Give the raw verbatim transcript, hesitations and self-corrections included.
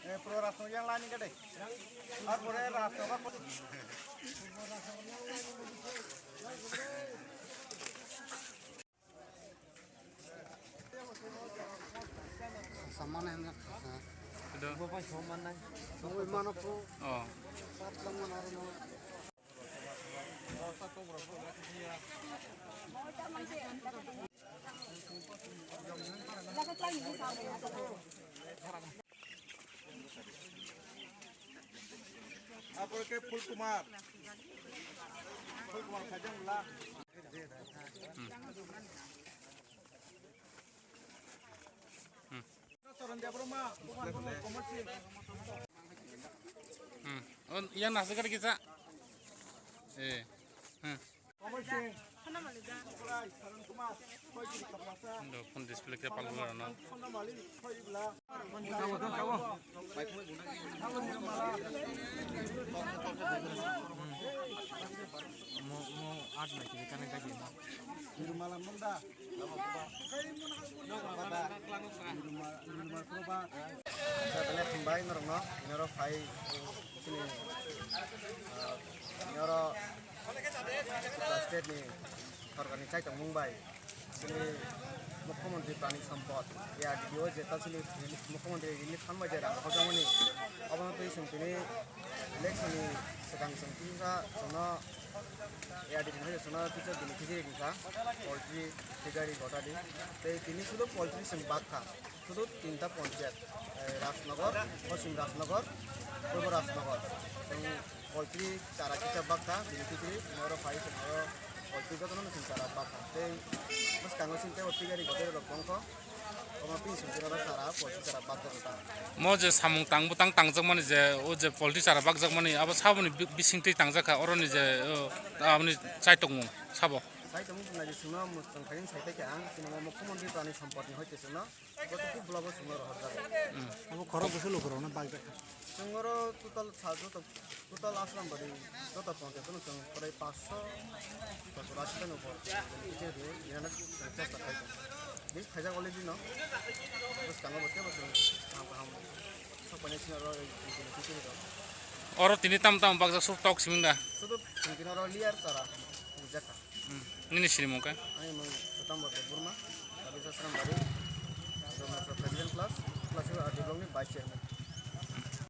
Eh, pro rasno yang lain gede. Ar pore rasno ka. Saman yang khasa. Itu. Gua kan saman nai. Saman mana pro? Oh. Sat lang mana aro. Apor ke Phul Kumar. Phul Kumar khajang la. Hmm. Hmm. Oh, yang nasi kali kita. Eh. Hmm. Ndo phone display khe palwlano. Mo, mo, aat mai kiri kana kaki mo. Hambai norokno, norok phai chini, ah, norok state ni sorkar ni chaitongmung bai chini Mukhyamantri Prani Sampad, A R D D O je ta chini Mukhyamantri relief fund bai je rang hojamani, obono twi chwng tini election ni swkang chwng kisa chwngno A R D D O ni hai chwngno kisa beneficiary wngkha poultry piggery gotadi, tei tini sudu poultry chwng bak kha. Sudu tinta ponchayat, eh, Rajnagar, Poschim Rajnagar, Purbo Rajnagar. Chwng poultry chara kisa bakha, bini kitri, oro phai chwng oro poultry jotono chwng chara bakha. Tei bwskango chwng tei o piggery gotari rok bongkho. Omo pin chwng tei oro chara, poultry chara bakha jota. Mo je samung tang bwtang tangjak mani je, o je poultry chara bakjak mani, abo saboni bi-, bising twi tangjak kha, oroni je, o, aboni chaitokmung sabo. Chaitokmung chwng nai je chwngno mwchang khaini sai tei khe ang, chini mo Mukhyamantri Prani Sampad ni hoite chwngno. Joto kuk bwlabo chwngno rohorjago. Hmm. Abo khorok bwswk lukurokno bakjakha. Chwng oro total sa joto, total aswk bari joto ponchayat no chwng korai paanch sho, paanch sho asi no bor. Khe de, ina na chwng chesta khai tong. Bini khaijak already no. Bwskango bo tebo chwng kaham kaham. Sokpani sino oro, oro tini tam tam bakjak sub tok siming da. Sudu chwng kino oro layer chara. Jakha. Hmm. Nini sinimung khe? Ani mung Sutam Bordek Burma, Abisa Srambari, Rwngthra President Class, Class R D block ni Vice Chairman.